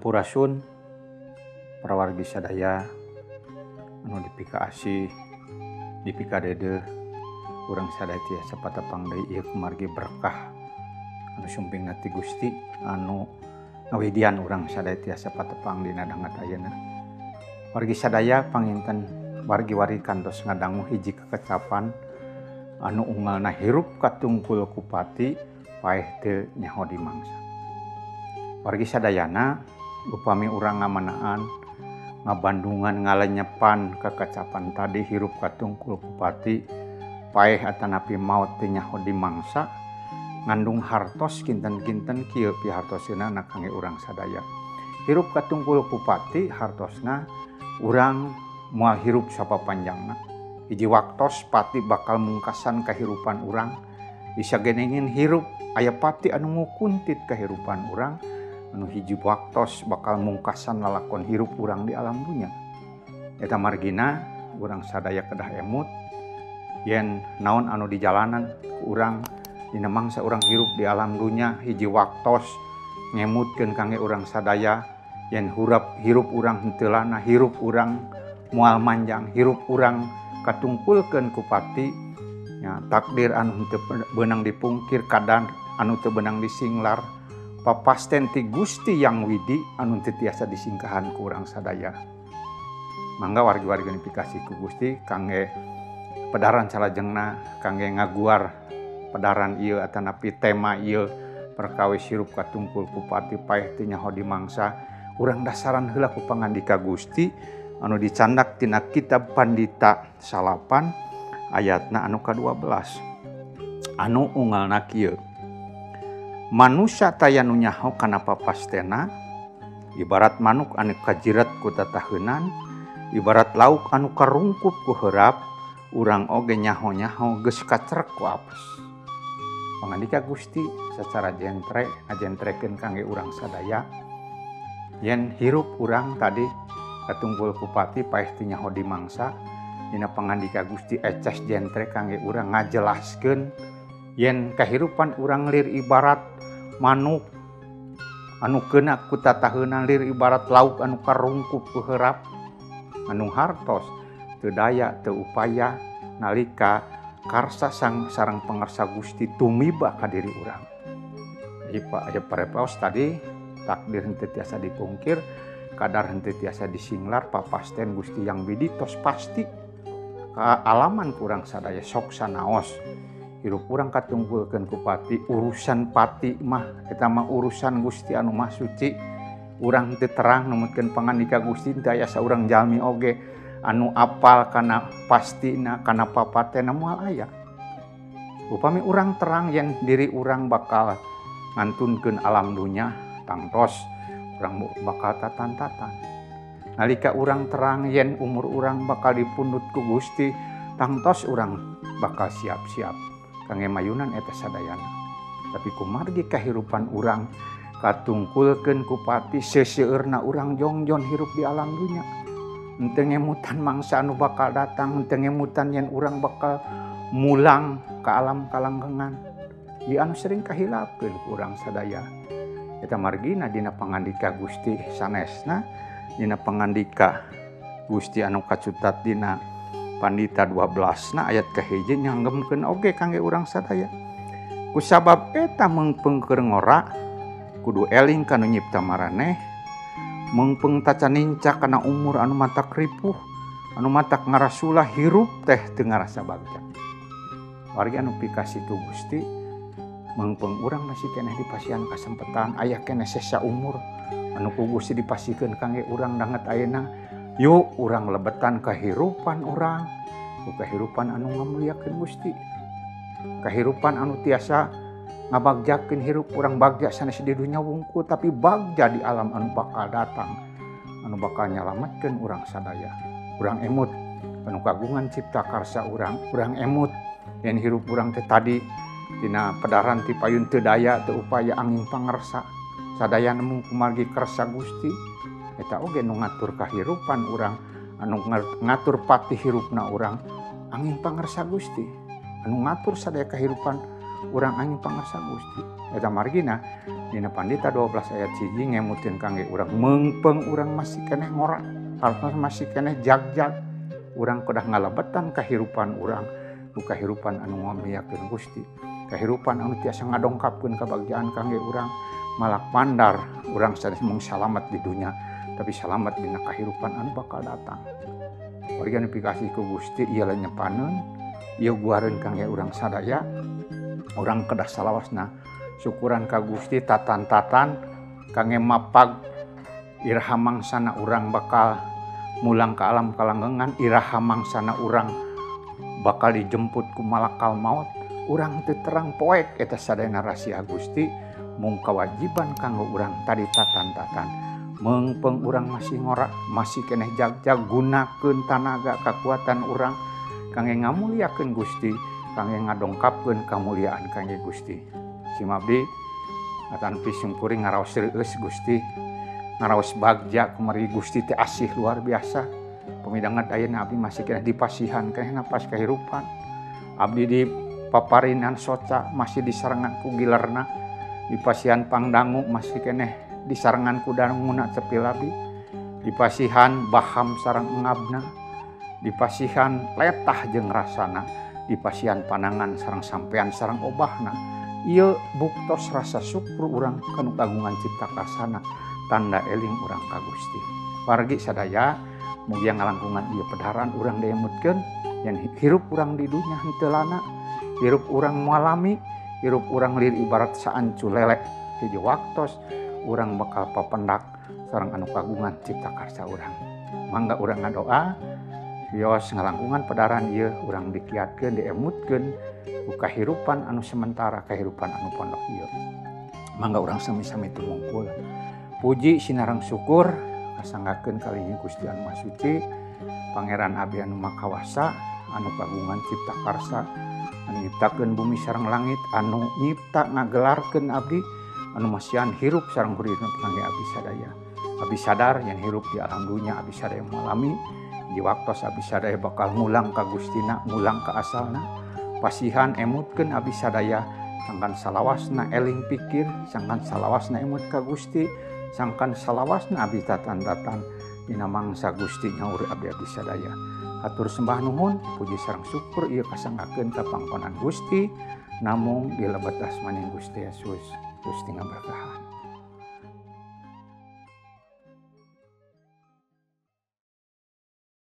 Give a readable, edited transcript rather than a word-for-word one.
Sampurasun para wargi sadaya anu dipikaasih dipikadede urang sadaya tiasa patepang deui ieu kumargi berkah anu sumpingna ti Gusti anu ngawidian urang sadaya tiasa patepang dina danget ayeuna. Wargi sadaya panginten wargi-wargi kantos ngadangu hiji kekecapan anu unggalna hirup katungkul kupati paeh teu nyaho dimangsa. Wargi sadayana upami urang ngamanaan ngabandungan ngalenyepan kekecapan tadi hirup katungkul kupati paeh atanapi maot teu nyaho dimangsa ngandung hartos kinten-kinten kieu pihartosna na kangge urang sadaya. Hirup katungkul kupati hartosna urang moal hirup sapapanjangna. Hiji waktos pati bakal mungkasan kahirupan urang, bisa genengin hirup aya pati anu ngukuntit kahirupan urang, anu hiji waktos bakal mungkasan lalakon hirup urang di alam dunya. Eta margina urang sadaya kedah emut yen naon anu di jalanan urang dina mangsa urang hirup di alam dunya hiji waktos ngemutkeun kangge urang sadaya yen hurap hirup urang henteu lana, hirup urang moal manjang, hirup urang katungkulkeun ku pati nya, takdir anu henteu beunang dipungkir, kadar anu teu beunang disinglar, papasten ti Gusti Yang Widi anu teu tiasa disingkahan ku urang sadaya. Mangga wargi-wargi nu pikasih ku Gusti kangge pedaran salajengna, kangge ngaguar pedaran ieu atanapi tema ieu perkawis hirup katungkul kupati paeh teu nyaho dimangsa, urang dasaran heula ku pangandika Gusti anu dicandak tina kitab Pandita 9 ayatna anu ka-12 anu unggalna kieu. Manusia taya nu nyaho kana papastena ibarat manuk anu kajiret ku tataheunan, ibarat lauk anu karungkup ku heurap, urang oge nyaho-nyaho geus kacerek ku apes. Pangandika Gusti secara jentre ngajentrekeun kangge urang sadaya yen hirup urang tadi katungkul kupati paeh teu nyaho dimangsa. Dina pangandika Gusti eces jentre kangge urang ngajelaskeun yen kahirupan urang lir ibarat manuk anu kena ku tataheunan, lir ibarat lauk anu karungkup ku heurap, anu hartos teu daya teu upaya nalika karsa sang sareng pangarsa Gusti tumiba ka diri urang. Ieu parepaos tadi takdir henteu tiasa dipungkir, kadar henteu tiasa disinglar, papasten Gusti Yang Widi tos pasti kaalaman kurang sadaya sok sanaos. Hirup urang katungkulkeun ku pati, urusan pati mah eta mah urusan Gusti anu Maha Suci. Urang teu terang numutkeun pangandika Gusti teu aya saurang jalmi oge anu apal kana pastina kana papatena moal aya. Upami urang terang yen diri urang bakal ngantunkeun alam dunya tangtos urang bakal tatan-tatan. Nalika urang terang yen umur urang bakal dipundhut ku Gusti, tangtos urang bakal siap-siap kangge mayunan eta sadayana. Tapi kumargi kahirupan urang katungkulkeun ku pati, seseueurna urang jongjon hirup di alam dunya. Henteu ngemutan mangsa anu bakal datang, henteu ngemutan yen urang bakal mulang ka alam kalanggengan. Ieu anu sering kahilapkeun ku urang sadaya. Eta margina dina pangandika Gusti sanesna, dina pangandika Gusti anu kacutat dina Pandita 12 na ayat kahiji nyanggemkeun oge kangge urang sadaya. Kusabab eta meungpeung keur ngora kudu eling ka nu nyipta maraneh, meungpeung taca nincak kana umur anu matak ripuh, anu matak ngarasulah hirup teh teu ngarasa bagja. Wargi anu pikasih ku Gusti, meungpeung urang masih keneh dipasihan kasempetan, aya keneh sesa umur anu ku Gusti dipasikeun kangge urang danget ayeuna. Yuk urang lebetan kahirupan urang, ku kahirupan anu ngamuliakeun Gusti, kahirupan anu tiasa ngabagjakeun hirup urang bagja sanes di dunya wungkul, tapi bagja di alam anu bakal datang, anu bakal nyalametkeun urang sadaya. Urang emut anu kagungan cipta karsa urang, urang emut yen hirup urang teh tadi dina pedaran ti payun teu daya teu upaya angin pangersa sadaya nemu kumargi kersa Gusti. Eta oge nu ngatur kahirupan urang, anu ngatur pati hirupna urang angin pangersa Gusti, anu ngatur sadaya kahirupan Urang angin pangarsa Gusti. Eta margina dina Pandita 12 ayat 1 ngemutin kangge urang meungpeung urang masih keneh ngora, hartosna masih keneh jag-jag. Urang kedah ngalebetan kahirupan urang ku kahirupan anu ngamuliakeun Gusti. Kahirupan anu tiasa ngadongkapkeun kabagjaan kangge urang malak mandar urang sanes mung salamet di dunya tapi salamet dina kahirupan anu bakal datang. Warga nu pikasih ku Gusti ieu lenyepaneun, ieu guareun kangge urang sadaya. Urang kedah salawasna syukuran ka Gusti tatan-tatan kangge mapag iraha mangsana urang bakal mulang ka alam kalanggengan, iraha mangsana urang bakal dijemput ku malakal maut. Urang teu terang poek eta sadayana rahasia Gusti mung kawajiban kanggo urang tadi tatan-tatan. Meungpeung urang masih ngora, masih keneh jag-jag, gunakeun tanaga kakuatan urang kangge ngamuliakeun Gusti, kangge ngadongkapkeun kamuliaan kangge Gusti. Simabdi atanpi simkuring ngaraos reueus Gusti, ngaraos bagja kumargi Gusti teh asih luar biasa. Pemidanget ayeuna abdi masih keneh dipasihan keneh napas kahirupan. Abdi di paparinan soca masih disarengan ku gilerna, dipasihan pangdangu masih keneh disarengan ku danguna cepil abdi, dipasihan baham sareng engabna, dipasihan letah jeung rasana, dipasihan panangan sareng sampean sareng obahna. Ieu buktos rasa syukur urang kanu kagungan cipta kasana, tanda eling urang ka Gusti. Wargi sadaya mugia ngalangkungan ieu pedaran urang diemutkeun yen hirup urang di dunya henteu lana, hirup urang moalami, hirup urang lir ibarat saancu lelek hiji waktos urang bakal papendak sareng anu kagungan cipta karsa urang. Mangga urang ngadoa bios ngalangkungan pedaran ieu urang dikiatkeun diemutkeun ku kahirupan anu sementara, kahirupan anu pondok ieu. Mangga urang sami-sami tumungkul. Puji sinareng syukur kasanggakeun kalih Gusti anu Maha Suci, Pangeran abdi anu Maha Kawasa, anu kagungan cipta karsa, anu nyiptakeun bumi sareng langit, anu nyipta ngagelarkeun abdi, anu masihan hirup sareng huripna kangge abdi sadaya. Abdi sadar yang hirup di alam dunya abdi sadaya moalami, di waktos abdi sadaya bakal mulang ka Gustina, mulang ka asalna. Pasihan emutkeun abdi sadaya sangkan salawasna eling pikir, sangkan salawasna emut ka Gusti, sangkan salawasna abdi tatan-tatan dina mangsa Gusti nyaur abdi-abdi sadaya. Hatur sembah nuhun, puji sareng syukur ieu kasanggakeun ka pangkonan Gusti, namung di lebet asmaning Gusti Yesus. Gusti ngaberkahan.